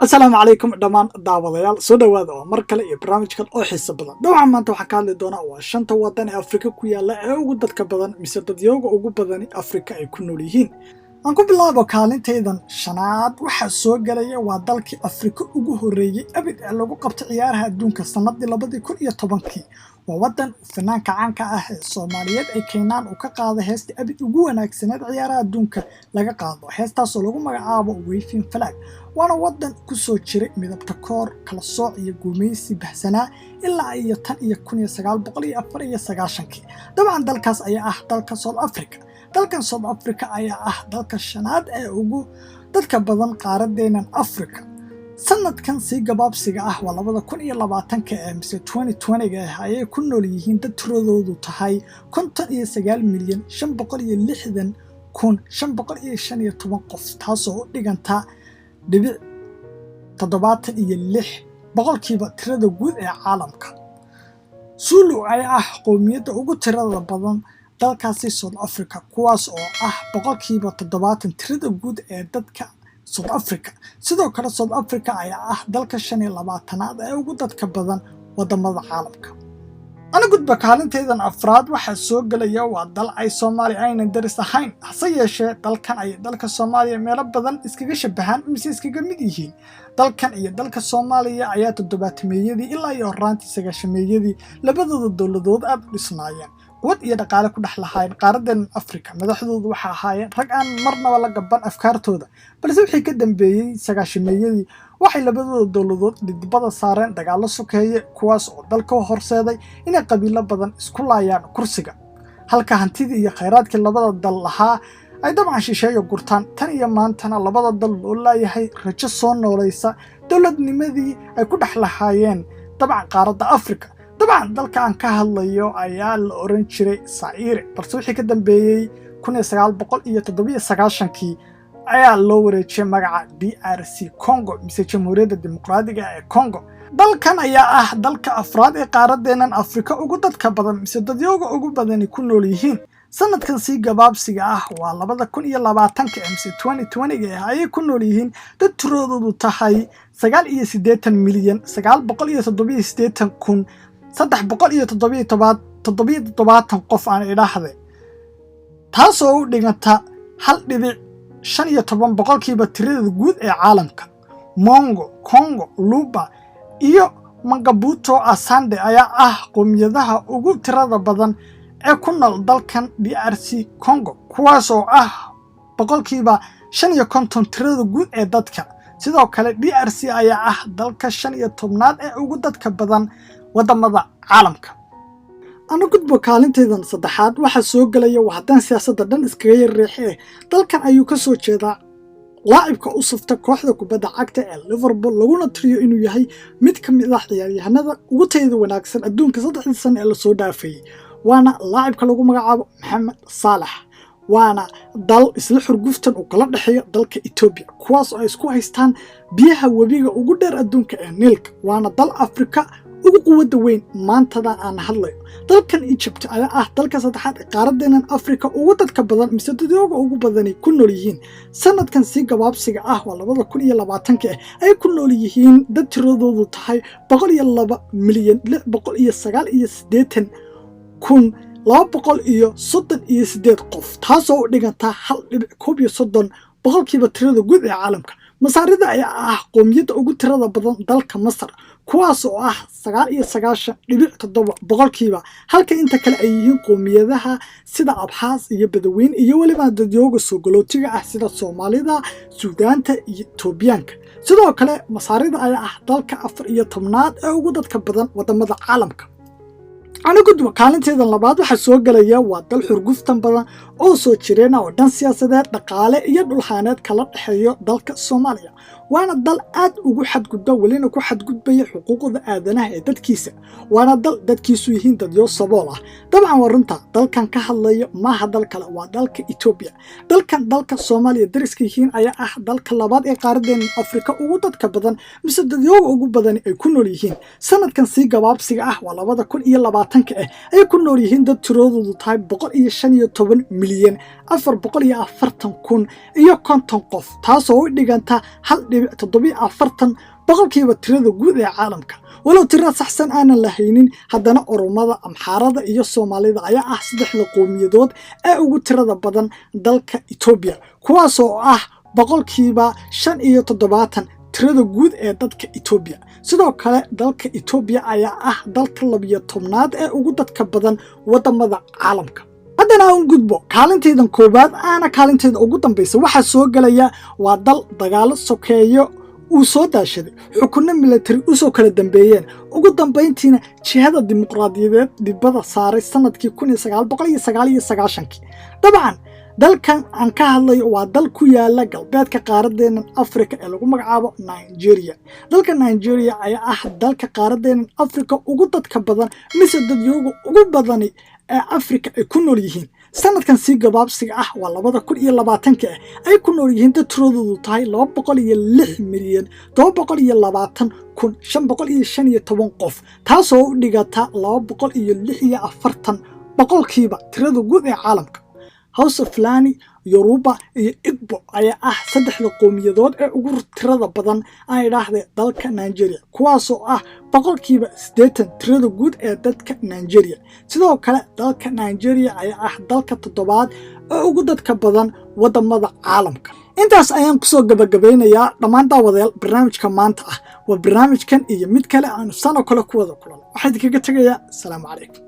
Asalaamu calaykum dhammaan daawadayaal, soo dhowaada oo mar kale iyo barnaamijkan oo xiiso badan. Dabcan maanta waxaan ka hadli doonaa waa shanta waddan ee Afrika ku yaalla ee ugu dadka badan mise dadyooga ugu badani Afrika ay ku nool yihiin. Aan ku bilaabo kaalintaydan shanaad. Waxaa soo gelaya waa dalkii Afrika ugu horreeyey abid ee lagu qabtay ciyaaraha adduunka sannadii 2010-kii. Waa waddan fanaanka caanka ah ee Soomaaliyeed ay K'naan uu ka qaado heesta abid ugu wanaagsaneed ciyaaraha adduunka laga qaado, heestaasoo lagu magacaabo Wavin' Flag. Waana waddan ku soo jiray midabta koor, kala sooc iyo gumaysi bahsanaa ilaa iyo tan iyo 1994-kii. Dabcan dalkaas ayaa ah dalka South Africa. Dalkan South Africa ayaa ah dalka shanaad ee ugu dadka badan qaaradeenan Africa. Sanadkan sii gabaabsiga ah, waa 2020-ka ee mise 2020-ga ah, ayay ku nool yihiin dad tiradoodu tahay 59,560,515 qof, taasoo u dhiganta 0.76% tirada guud ee caalamka. Zulu ayaa ah qowmiyadda ugu tirada badan dalkaasi South Africa, kuwaas oo ah 70% tirada guud ee dadka South Africa. Sidoo kale South Africa ayaa ah dalka 25aad ee ugu dadka badan wadamada caalamka. Ana gudba kaalintaydan afraad. Waxaa soo gelaya waa dal ay Soomaaliya aynan daris ahayn, hase yeeshee dalkan ay dalka Soomaaliya meelo badan iskaga shabahaan mise iskaga mid yihiin. Dalkan iyo dalka Soomaaliya ayaa toddobaatameeyadii ilaa iyo horaantii sagaashameeyadii labadooda dowladood aad u dhisnaayeen, quwad iyo dhaqaale ku dhex lahaayeen qaaradeenan Afrika. Madaxdoodu waxa ahaayeen rag aan marnaba la gaban afkaartooda, balse wixii ka dambeeyey sagaashameeyadii waxay labadooda dowladood dhidibada saareen dagaallo sokeeye, kuwaas oo dalka u horseeday inay qabiilo badan isku laayaan kursiga, halka hantidii iyo khayraadkii labada dal lahaa ay dabcan shisheeya gurtaan. Tan iyo maantana labada dal loo laayahay rajo soo noolaysa dowladnimadii ay ku dhex lahaayeen dabcan qaaradda Afrika. Dabcan dalka aan ka hadlayo ayaa la oran jiray Saa'ire, balse wixii ka dambeeyey 1997-kii ayaa loo wareejiyey magaca DRC Congo mise Jamhuuriyadda Dimuqraadiga ee Congo. Dalkan ayaa ah dalka afraad ee qaaradeennan Afrika ugu dadka badan mise dadyooga ugu badani ku nool yihiin. Sanadkan sii gabaabsiga ah, waa 2020-ka mise 2020-ga ah, ayay ku nool yihiin dad tiradoodu tahay 89,987,377 qof aan idhaahde, taasoo u dhiganta 1.15% tirada guud ee caalamka. Mongo, Congo, Luba iyo Mangabuto Asande ayaa ah qowmiyadaha ugu tirada badan ee ku nool dalkan DRC Congo, kuwaas oo ah 55% tirada guud ee dadka. Sidoo kale DRC ayaa ah dalka 15aad ee ugu dadka badan waddamada caalamka. Ana gudbo kaalintaydan saddexaad. Waxaa soo gelaya waa haddaan siyaasadda dhan iskaga yarreexee, dalkan ayuu ka soo jeedaa laacibka u safta kooxda kubadda cagta ee Liverpool, laguna tiriyo inuu yahay mid ka mid ah ciyaaryahanada ugu tayada wanaagsan adduunka 3dii sano ee lasoo dhaafayey. Waana laacibka lagu magacaabo Maxamed Saalax. Waana dal isla xurguftan uu kala dhexeeyo dalka Etoobiya, kuwaas oo ay isku haystaan biyaha webiga ugu dheer adduunka ee Niilka. Waana dal Afrika ugu quwadda weyn maantadan aan hadlayo. Dalkan Egypt ayaa ah dalka saddexaad ee qaaradeenan Afrika ugu dadka badan mise dadyooga ugu badani ku nool yihiin. Sanadkan sii gabaabsiga ah, waa 2020-ka ah, ay ku nool yihiin dad tiradoodu tahay 102,689,238 qof, taasoo u dhiganta 1.31% tirada guud ee caalamka. Masaarida ayaa ah qowmiyadda ugu tirada badan dalka Masar, kuwaas oo ah 99.7%, halka inta kale ay yihiin qowmiyadaha sida Abxaas iyo Badaweyn iyo weliba dadyooga soogolootiga ah sida Soomaalida, Suudaanta iyo Etoobiyaanka. Sidoo kale Masaarida ayaa ah dalka 14aad ee ugu dadka badan wadamada caalamka. Anigudba kaalinteeda labaad. Waxaa soo gelaya waa dal xurguftan badan oo soo jireena oo dhan siyaasadeed, dhaqaale iyo dhulhaaneed kala dhexeeyo dalka Soomaaliya. Waana dal aad ugu xadgudba, welina ku xadgudbaya xuquuqda aadanaha ee dadkiisa. Waana dal dadkiisu yihiin dadyo sabool ah. Dabcan waa runta, dalkan ka hadlayo maaha dal kale, waa dalka Etoobiya. Dalkan dalka Soomaaliya dariska yihiin ayaa ah dalka labaad ee qaaradeena Afrika ugu dadka badan mise dadyooga ugu badani ay ku nool yihiin. Sanadkan sii gabaabsiga ah, waa 2020-ka ah, ay ku nool yihiin dad tiradoodu tahay 115,440,050 qof, taasoo u dhiganta hal dhibic 2.47% tirada guud ee caalamka. Walow tiro saxsan aanan lahaynin, haddana Oromada, Amxaarada iyo Soomaalida ayaa ah saddexda qowmiyadood ee ugu tirada badan dalka Etoobiya, kuwaasoo ah 75% tirada guud ee dadka Etoobiya. Sidoo kale, dalka Etoobiya ayaa ah dalka 12aad ee ugu dadka badan waddamada caalamka. Haddana aan gudbo kaalintaydan koowaad, aana kaalintayda ugu dambaysa. Waxaa soo gelaya waa dal dagaalo sokeeyo uu soo daashaday, xukunno milatari usoo kala dambeeyeen, ugu dambayntiina jihada dimuqraadiyadeed dhibada saaray sanadkii 1999-kii. Dabcan, dalkan aan ka hadlayo waa dal ku yaala galbeedka qaaradeennan Afrika ee lagu magacaabo Nigeria. Dalka Nigeria ayaa ah dalka qaaradeennan Afrika ugu dadka badan, mise dadyooga ugu badani ee Afrika ay ku nool yihiin. Sanadkan sii gabaabsiga ah, waa 2020-ka ah, ay ku nool yihiin dad tiradoodu tahay 206,720,515 qof, taasoo u dhigata 246% tirada guud ee caalamka. Hausa, Fulani, Yoruba iyo Igbo ayaa ah saddexda qowmiyadood ee ugu tirada badan, aan idhaahde, dalka Nigeria, kuwaasoo ah 80% tirada guud ee dadka Nigeria. Sidoo kale, dalka Nigeria ayaa ah dalka toddobaad ee ugu dadka badan waddamada caalamka. Intaas ayaan kusoo gabagabeynayaa dhammaan daawadayaal barnaamijka maanta ah. Waa barnaamijkan iyo mid kale aanu sanoo kale ku wada kulan. Waxaa idinkaga tegayaa asalaamu calaykum.